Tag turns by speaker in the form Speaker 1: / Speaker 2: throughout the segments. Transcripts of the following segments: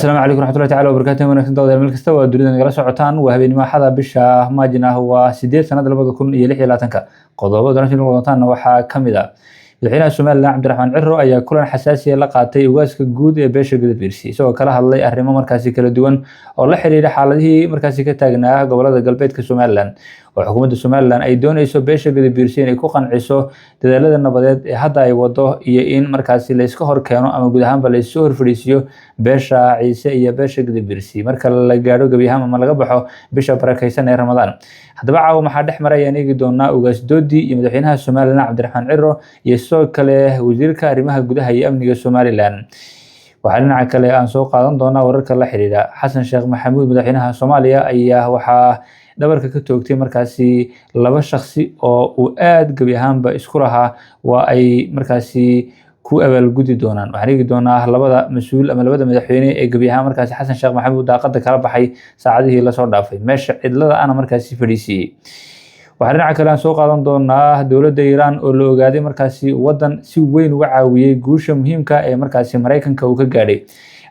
Speaker 1: Asalaamu calaykum raxmatullahi tacala wabarakatuh. Wanaagsan daawadayaal, meel kasta waa dunida nagala socotaan. Waa habeenimo Axada, bisha Maajin ah waa 8, sanada 2026-ka. Qodobada doonasha doontaanna waxaa ka mid ah: madaxweynaha Somaliland Cabdiraxmaan Ciro ayaa kulan xasaasiya la qaatay ugaaska guud ee beesha Gadabiirsi, isagoo kala hadlay arrimo markaasi kala duwan oo la xiriira xaaladihii markaasi ka taagnaa gobolada galbeedka Somaliland, oo xukuumadda Somaliland ay dooneyso beesha Gadabiirsi inay ku qanciso dadaalada nabadeed ee hadda ay wado, iyo in markaasi layska hor keeno ama guud ahaanba laysoo horfadhiisiyo beesha Ciise iyo beesha Gadabiirsi marka la gaadho gebi ahaan ama laga baxo bisha barakeysan ee Ramadaan. Haddaba caawa maxaa dhex maray ayaan eegi doonaa ugaas Doodi iyo madaxweynaha Somaliland Cabdiraxmaan Ciro iyo sidoo kale wasiirka arrimaha gudaha iyo amniga Somaliland. Waxaa dhinaca kale aan soo qaadan doonaa wararka la xiriira Xasan Sheekh Maxamuud. Madaxweynaha Soomaaliya ayaa waxaa dhabarka ka toogtay markaasi laba shakhsi oo uu aada gebi ahaanba isku lahaa waa ay markaasi ku abaalgudi doonaan. Waxaan eegi doonaa labada mas-uul ama labada madaxweyne ee gebi ahaan markaasi Xasan Sheekh Maxamuud daaqada kala baxay saacadihii lasoo dhaafay, meesha cidlada ana markaasi fadhiisiiyey. Waxaa dhinaca kale aan soo qaadan doonaa dowladda Iiraan oo la ogaaday markaasi waddan si weyn uga caawiyey guusha muhiimka ee markaasi Maraykanka uu ka gaadhay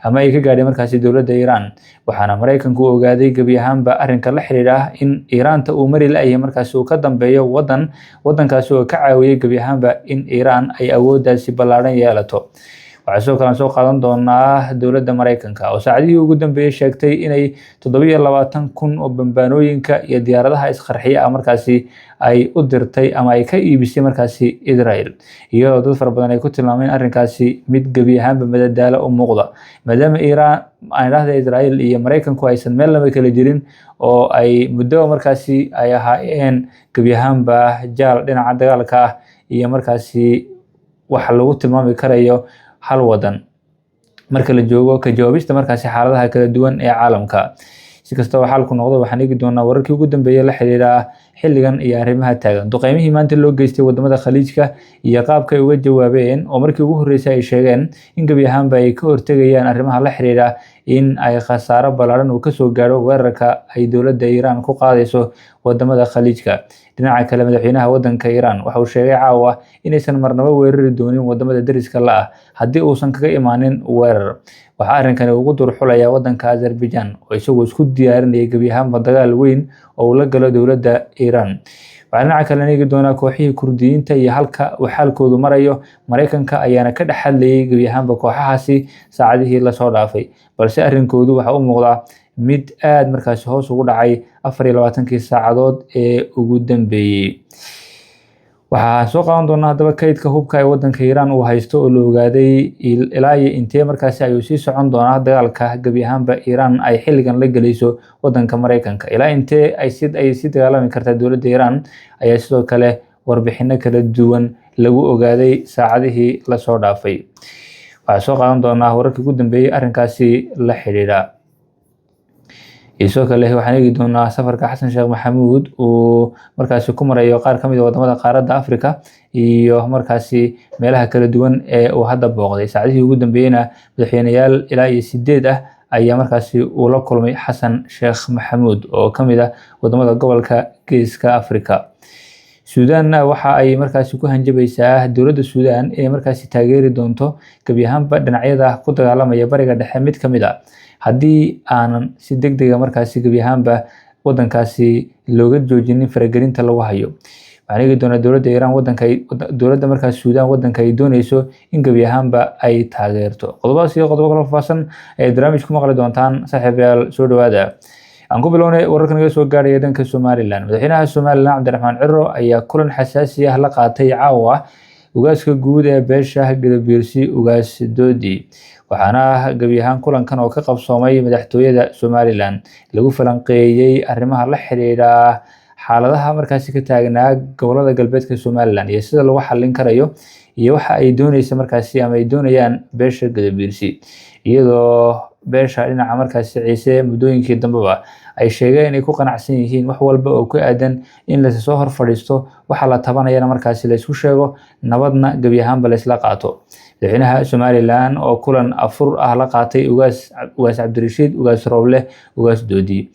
Speaker 1: ama ay ka gaadhay markaasi dowladda Iiraan. Waxaana Maraykanku ogaaday gebi ahaanba arrinka la xiriira in Iiraanta uu mari la-yahay markaasi uu ka dambeeyo waddan, waddankaasi oo ka caawiyey gebi ahaanba in Iiraan ay awooddaasi ballaadhan yeelato. Waxaa sidoo kale aan soo qaadan doonaa dowladda Maraykanka oo saacadihii ugu dambeeyey sheegtay inay 27,000 oo bambaanooyinka iyo diyaaradaha isqarxiya ah markaasi ay u dirtay ama ay ka iibisay markaasi Israel, iyadoo dad fara badan ay ku tilmaameen arrinkaasi mid gebi ahaanba madadaalo u muuqda, maadaama Iiraan, aan idhahda Israel, iyo Maraykanku aysan meel laba kala jirin oo ay muddo markaasi ay ahaayeen gebi ahaanba jaal dhinaca dagaalka ah iyo markaasi waxa lagu tilmaami karayo hal wadan marka la joogo ka jawaabista markaasi xaaladaha kala duwan ee caalamka. Si kastaba xaalku noqdo, waxaan eegi doonaa wararkii ugu dambeeyay la xiriira xilligan iyo arrimaha taagan, duqeymihii maanta loo geystay wadamada Khaliijka iyo qaabka ay uga jawaabeen, oo markii ugu horreysay ay sheegeen in gebi ahaanba ay ka hortegayaan arrimaha la xiriira in ay khasaaro ballaaran uu kasoo gaadho weerarka ay dowladda Iiraan ku qaadayso wadamada Khaliijka. Dhinaca kale, madaxweynaha wadanka Iiraan waxa uu sheegay caawa inaysan marnabo weerari doonin wadamada deriska la ah haddii uusan kaga imaanin weerar. Waxaa arrinkani ugu durxulaya wadanka Azerbaijan oo isagoo isku diyaarinaya gebi ahaanba dagaal weyn oo uu la galo dowladda Iiraan. Waxaa dhinaca kale eegi doonaa kooxihii Kurdiyiinta iyo halka uu xaalkoodu marayo. Maraykanka ayaana ka dhex hadlayay gebi ahaanba kooxahaasi saacadihii lasoo dhaafay, balse arrinkoodu waxa u muuqdaa mid aada markaasi hoos ugu dhacay 24-kii saacadood ee ugu dambeeyey. Waxaa soo qaadan doonaa haddaba kaydka hubka ee wadanka Iiraan uu haysto oo la ogaaday, ilaa iyo intee markaasi ayuu sii socon doonaa dagaalka gebi ahaanba Iiraan ay xilligan la gelayso wadanka Maraykanka, ilaa intee ay sii dagaalami kartaa dowladda Iiraan ayaa sidoo kale warbixino kala duwan lagu ogaaday saacadihii lasoo dhaafay. Waxaa soo qaadan doonaa wararkii ugu dambeeyey arrinkaasi la xidhiidha. Iyo sidoo kale waxaan eegi doonaa safarka Xasan Sheekh Maxamuud uu markaasi ku marayo qaar ka mid ah wadamada qaaradda Africa iyo markaasi meelaha kala duwan ee uu hadda booqday. Saacadihii ugu dambeeyeyna madaxweyneyaal ilaa iyo sideed ah ayaa markaasi uu la kulmay Xasan Sheekh Maxamuud oo ka mid ah wadamada gobolka Geeska Africa. Suudaanna waxa ay markaasi ku hanjabaysaa dowladda Suudaan inay markaasi taageeri doonto gebi ahaanba dhinacyada ku dagaalamaya Bariga Dhexe mid ka mid ah haddii aanan si degdega markaasi gebi ahaanba wadankaasi looga joojinin faragelinta lagu hayo. Waxaan eegi doonaa dowladda Iiraan wadanka, dowladda markaas Suudaan, wadanka ay dooneyso in gebi ahaanba ay taageerto. Qodobadaas iyo qodobo kala faahfaahsan ayaad barnaamij ku maqli doontaan. Saaxiibayaal, soo dhawaada. Aan ku bilownay wararka naga soo gaaraya dhanka Somaliland. Madaxweynaha Somaliland Cabdiraxmaan Ciro ayaa kulan xasaasi ah la qaatay caawa ugaaska guud ee beesha Gadabiirsi, Ugaas Doodi. Waxaana gebi ahaan kulankan oo ka qabsoomay madaxtooyada Somaliland lagu falanqeeyey arrimaha la xiriira xaaladaha markaasi ka taagnaa gobolada galbeedka Somaliland iyo sida lagu xallin karayo iyo waxa ay dooneysa markaasi ama ay doonayaan beesha Gadabiirsi, iyadoo beesha dhinaca markaasi Ciise muddooyinkii dambeba ay sheegeen inay ku qanacsan yihiin wax walba oo ku aadan in lasoo hor fadhiisto, waxa la tabanayana markaasi laysku sheego, nabadna gebi ahaanba laysla qaato. Madaxweynaha Somaliland oo kulan afur ah la qaatay Ugaas Cabdirashiid, Ugaas Rooble, Ugaas Doodi.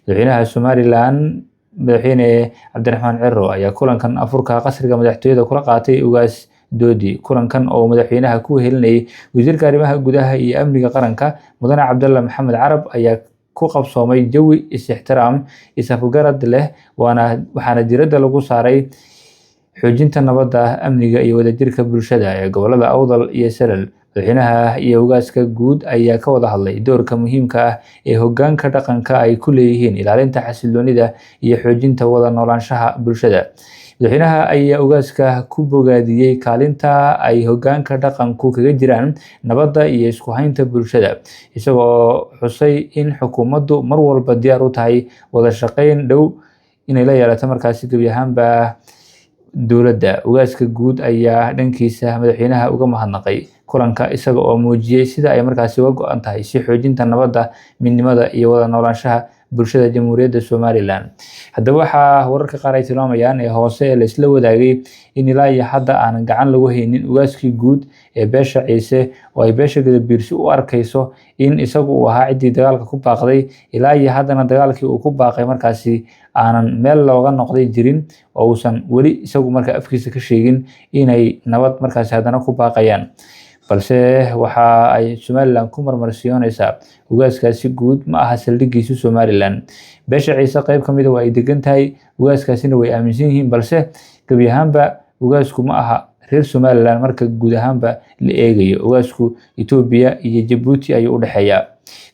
Speaker 1: Madaxweynaha Somaliland, Madaxweyne Cabdiraxmaan Ciro, ayaa kulankan afurka qasriga madaxtooyada kula qaatay Ugaas Doodi. Kulankan oo madaxweynaha ku helinayay wasiirka arrimaha gudaha iyo amniga qaranka, Mudane Cabdalla Maxamed Carab, ayaa ku qabsoomay jawi is-ixtiraam, is-afgarad leh, waana waxaana diiradda lagu saaray xoojinta nabadda, amniga iyo wadajirka bulshada ee gobolada Awdal iyo Salal. Madaxweynaha iyo ugaaska guud ayaa ka wada hadlay doorka muhiimka ah ee hoggaanka dhaqanka ay ku leeyihiin ilaalinta xasiloonida iyo xoojinta wada noolaanshaha bulshada. Madaxweynaha ayaa ugaaska ku bogaadiyey kaalinta ay hoggaanka dhaqanku kaga jiraan nabadda iyo isku haynta bulshada, isagoo xusay in xukuumaddu mar walba diyaar u tahay wada shaqayn dhow inay la yeelato markaasi gebi ahaanba dowladda. Ugaaska guud ayaa dhankiisa madaxweynaha uga mahadnaqay kulanka, isaga oo muujiyey sida ay markaasi uga go-an tahay si xoojinta nabadda, midnimada iyo wada noolaanshaha bulshada Jamhuuriyadda Somaliland. Haddaba waxaa wararka qaar ay tilmaamayaan ee hoose ee la isla wadaagay in ilaa iyo hadda aanan gacan lagu haynin ugaaskii guud ee beesha Ciise, oo ay beesha Gadabiirsi u arkayso in isagu uu ahaa ciddii dagaalka ku baaqday, ilaa iyo haddana dagaalkii uu ku baaqay markaasi aanan meel looga noqday jirin, oo uusan weli isagu markaa afkiisa ka sheegin inay nabad markaasi haddana ku baaqayaan. Balse waxa ay Somaliland ku marmarsiyoonaysaa ugaaskaasi guud ma aha saldhigiisu Somaliland. Beesha Ciise qayb ka mida waa ay degan tahay, ugaaskaasina way aaminsan yihiin, balse gebi ahaanba ugaasku ma aha reer Somaliland. Marka guud ahaanba la eegayo, ugaasku Etoobiya iyo Jabuuti ayuu u dhexeeyaa,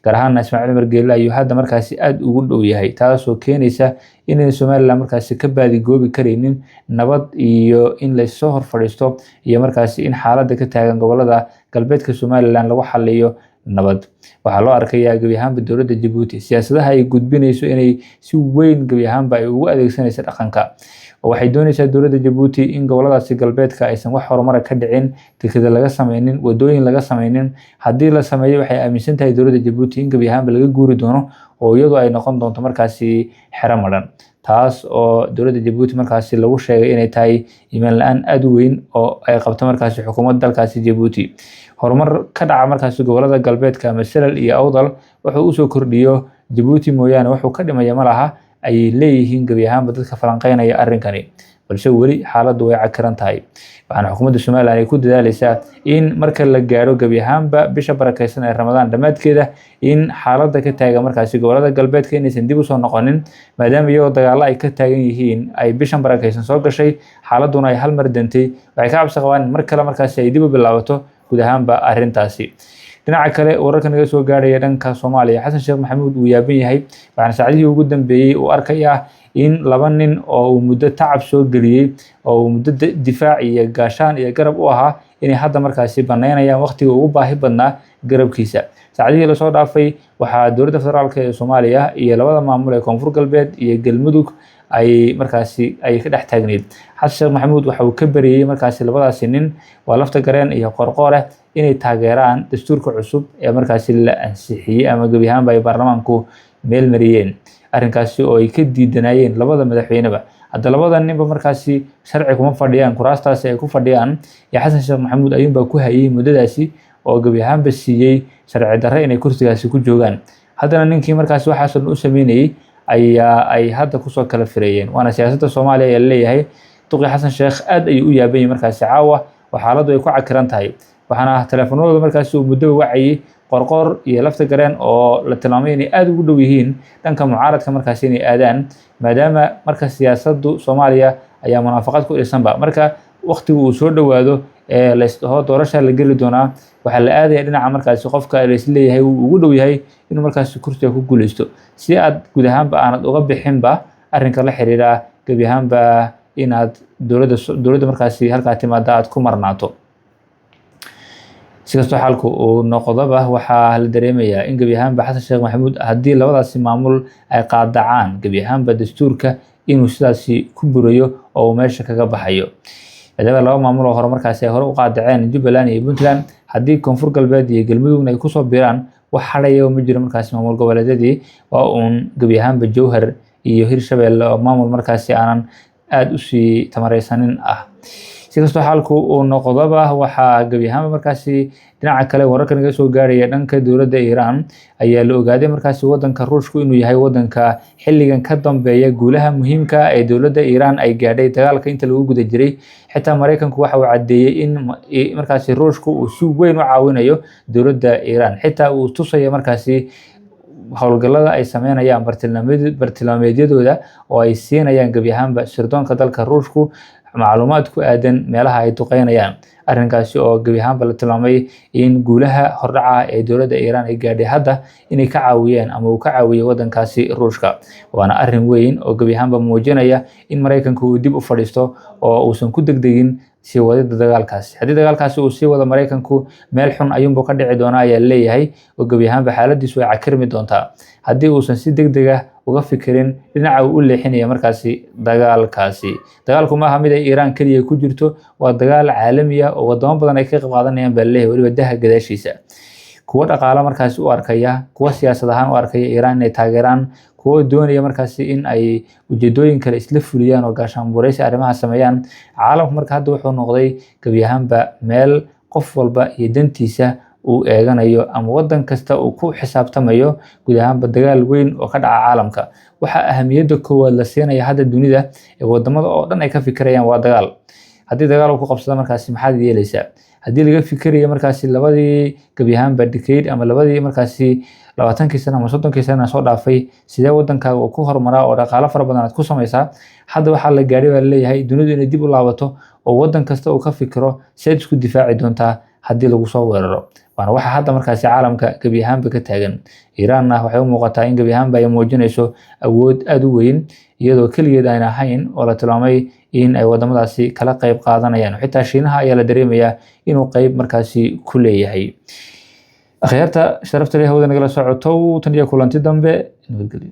Speaker 1: gaar ahaana Ismaaciil Cumar Geelle ayuu hadda markaasi aada ugu dhow yahay, taasoo keenaysa inay Somaliland markaasi ka baadigoobi karaynin nabad iyo in laysoo hor fadhiisto iyo markaasi in xaaladda ka taagan gobolada galbeedka Somaliland lagu xaliyo nabad. Waxaa loo arkayaa gebi ahaanba dowladda Jabuuti siyaasadaha ay gudbinayso inay si weyn gebi ahaanba ay ugu adeegsanaysa dhaqanka, oo waxay doonaysaa dowladda Jabuuti in goboladaasi galbeedka aysan wax horumara ka dhicin, dekeda laga sameynin, wadooyin laga sameynin. Haddii la sameeyo, waxay aaminsan tahay dowladda Jabuuti in gebi ahaanba laga guuri doono oo iyadu ay noqon doonto markaasi xero madhan, taas oo dowladda Jabuuti markaasi lagu sheegay inay tahay iimaan la-aan aada u weyn oo ay qabto markaasi xukuumadda dalkaasi Jabuuti. Horumar ka dhaca markaasi gobolada galbeedka ama Salal iyo Awdal wuxuu usoo kordhiyo Jabuuti mooyaane wuxuu ka dhimaya ma laha, ayay leeyihiin gebi ahaanba dadka falanqeynaya arrinkani. Balse weli xaaladdu way cakiran tahay, waxaana xukuumadda Somaliland ay ku dadaaleysaa in marka la gaaro gebi ahaanba bisha barakeysan ee Ramadaan dhammaadkeeda in xaaladda ka taagan markaasi gobolada galbeedka inaysan dib usoo noqonin, maadaama iyagoo dagaallo ay ka taagan yihiin ay bishan barakeysan soo gashay, xaaladduna ay hal mar dantay. Waxay ka cabsi qabaan in mar kale markaasi ay dib u bilaabato guud ahaanba arrintaasi. Dhinaca kale, wararka naga soo gaarhaya dhanka Soomaaliya, Xasan Sheekh Maxamuud uu yaaban yahay, waxaana saacadihii ugu dambeeyey uu arkayaa in laba nin oo uu muddo tacab soo geliyey oo uu muddo difaac iyo gaashaan iyo garab u ahaa inay hadda markaasi banaynayaan waqtiga ugu baahi badnaa garabkiisa. Saacadihii lasoo dhaafay waxaa dowladda federaalk ee Soomaaliya iyo labada maamul ee Koonfur Galbeed iyo Galmudug ay markaasi ay ka dhex taagneyd. Xasan Sheekh Maxamuud waxa uu ka bariyey markaasi labadaasi nin, waa Lafta Gareen iyo Qorqoore, inay taageeraan dastuurka cusub ee markaasi la ansixiyey ama gebi ahaanba ay baarlamaanku meel mariyeen, arrinkaasi oo ay ka diidanayeen labada madaxweyneba. Hadda labada ninba markaasi sharci kuma fadhiyaan kuraastaasi ay ku fadhiyaan, ee Xasan Sheekh Maxamuud ayuunbaa ku hayay muddadaasi oo gebi ahaanba siiyey sharci darre inay kursigaasi ku joogaan. Haddana ninkii markaasi waxaasoo dhan u sameynayey ayaa ay hadda kusoo kala fireeyeen, waana siyaasadda Soomaaliya ayaa laleeyahay. Duqi Xasan Sheekh aad ayuu u yaaban yahay markaasi caawa oo xaaladdu ay ku cakiran tahay, waxaana teleefanadooda markaasi uu muddoba wacayay Qorqoor iyo Lafta Gareen, oo la tilmaamay inay aada ugu dhow yihiin dhanka mucaaradka markaasi inay aadaan, maadaama marka siyaasaddu Soomaaliya ayaa munaafaqad ku dhisanba. Marka waqtigu uu soo dhowaado ee laysdhaho doorasha la geli doonaa, waxaa la aadaya dhinaca markaasi qofka laisleeyahay uu ugu dhow yahay inuu markaasi kursiga ku guuleysto, si aad guud ahaanba aanad uga bixinba arrinka la xiriira gebi ahaanba inaad dowladda markaasi halkaa timaada aad ku marnaato. Si kastoo xaalku uu noqdoba, waxaa la dareemayaa in gebi ahaanba Xasan Sheekh Maxamuud haddii labadaasi maamul ay qaadacaan gebi ahaanba dastuurka inuu sidaasi ku burayo oo uu meesha kaga baxayo, maadaama laba maamul oo hore markaasi ay hore u qaadaceen, Jubbaland iyo Puntland. Haddii Koonfur Galbeed iyo Galmudugna ay kusoo biiraan, wax hadhaya ma jiro markaasi maamul goboleedyadii, waa uun gebi ahaanba Jowhar iyo Hirshabelle oo maamul markaasi aanan aada usii tamareysanin ah. Si kastoo xaalku uu noqdoba, waxaa gebi ahaanba markaasi dhinaca kale wararka naga soo gaaraya dhanka dowladda Iiraan ayaa la ogaaday markaasi wadanka Ruushku inuu yahay wadanka xilligan ka dambeeya guulaha muhiimka ee dowladda Iiraan ay gaadhay dagaalka inta lagu guda jiray. Xitaa Maraykanku waxa uu caddeeyey in markaasi Ruushku uu si weyn u caawinayo dowladda Iiraan, xitaa uu tusayo markaasi howlgallada ay sameynayaan, bartilmaameedyadooda oo ay siinayaan gebi ahaanba sirdoonka dalka Ruushku macluumaad ku aadan meelaha ay duqeynayaan. Arrinkaasi oo gebi ahaanba la tilmaamay in guulaha hordhaca ee dowladda Iiraan ay gaadhay hadda inay ka caawiyeen ama uu ka caawiyey wadankaasi Ruushka, waana arrin weyn oo gebi ahaanba muujinaya in Maraykanku uu dib u fadhiisto oo uusan ku degdegin sii wadida dagaalkaasi. Haddii dagaalkaasi uu sii wado Maraykanku, meel xun ayuunbuu ka dhici doonaa ayaa leeyahay, oo gebi ahaanba xaaladiisu ay cakirmi doontaa haddii uusan si degdeg ah uga fikirin dhinaca uu u leexinaya markaasi dagaalkaasi. Dagaalku maaha mid ay Iiraan keliya ku jirto, waa dagaal caalami ah oo wadamo badan ay ka qayb qaadanayaan baa leeyahay, weliba daha gadaashiisa kuwo dhaqaalo markaasi u arkaya, kuwo siyaasad ahaan u arkaya Iiraan inay taageeraan, kuwo doonaya markaasi in ay ujeedooyin kale isla fuliyaan oo gaashaanbuuraysi arrimaha sameeyaan. Caalamku marka hadda wuxuu noqday gebi ahaanba meel qof walba iyo dantiisa uu eeganayo ama wadan kasta uu ku xisaabtamayo. Guud ahaanba dagaal weyn oo ka dhaca caalamka, waxaa ahamiyadda koowaad la siinaya hadda dunida ee wadamada oo dhan ay ka fikirayaan waa dagaal. Haddii dagaal uu ku qabsado markaasi, maxaad yeelaysaa? Haddii laga fikirayo markaasi labadii gebi ahaanba decade ama labadii markaasi 20kii sano ama 30kii sana soo dhaafay, sidee wadankaaga uu ku horumaraa oo dhaqaalo fara badan aad ku samaysaa, hadda waxaa la gaadhay baa laleeyahay dunidu inay dib u laabato oo wadan kasta uu ka fikiro sideed isku difaaci doontaa haddii lagu soo weeraro. Waana waxa hadda markaasi caalamka gebi ahaanba ka taagan. Iiraanna waxay u muuqataa in gebi ahaanba ay muujinayso awood aada u weyn, iyadoo keligeed ayna ahayn oo la tilmaamay in ay wadamadaasi kala qayb qaadanayaan. Xitaa Shiinaha ayaa la dareemayaa inuu qayb markaasi ku leeyahay. Akhyaarta sharafta leh hawada nagala socoto, tan iyo kulanti dambe, nabadgelyo.